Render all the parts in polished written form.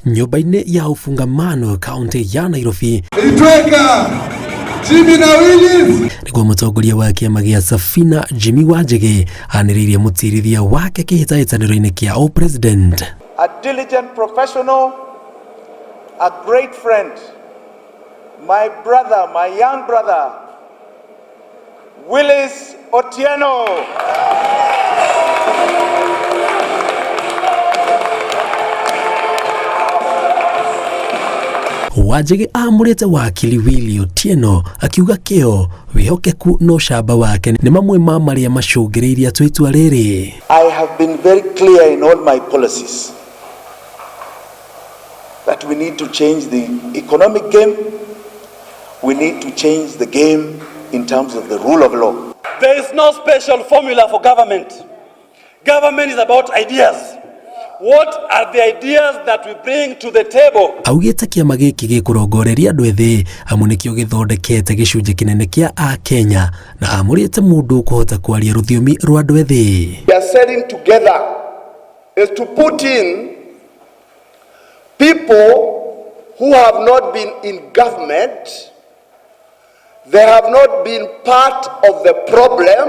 Nyũmba-inĩ ya Ufungamano kaunti ya Nairobi. Itweka Jimmy na Willis. Nĩguo mũtongoria wa kĩama gĩa Safina Jimmy Wanjigi anĩrĩirie mũtirithia wake kĩhĩtahĩtanĩro-inĩ kĩa ũpresident. A diligent professional, a great friend, my brother, my young brother, Willis Otieno. Wanjigi amũrĩte wakili Willy Otieno akiuga kĩo, wĩhokeku na ũcamba wake nĩ mamwe ma marĩa macũngĩrĩirie atue itua rĩrĩ. I have been very clear in all my policies that we need to change the economic game, we need to change the game in terms of the rule of law. There is no special formula for government. Government is about ideas. What are the ideas that we bring to the table? Augĩte kĩama gĩkĩ gĩkũrongoreria andũ ethĩ amu nĩkĩo gĩthondekete gĩcunjĩ kĩnene kĩa Akenya na amũrĩte mũndũ ũkũhota kwaria rũthiomi rwa andũ ethĩ. We are selling together is to put in people who have not been in government, they have not been part of the problem.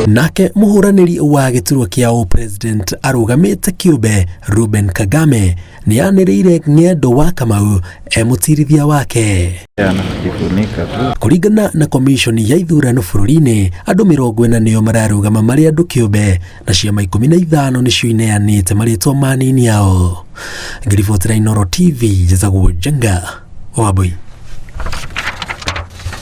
Nake mũhũranĩri wa gĩturwa kĩa ũpresident arũgamĩte kĩũmbe Ruben Kagame nĩ anĩrĩire ng'endo wa Kamau e mũtirithia wake. Kũringana na komishoni ya ithurano bũrũri-inĩ, andũ 40 nĩo mararũgama marĩ andũ kĩũmbe na ciama 15 nĩcio ineanĩte marĩtwa ma anini ao. Ngĩribotera Inooro TV, njĩtagwo Njenga Wambui.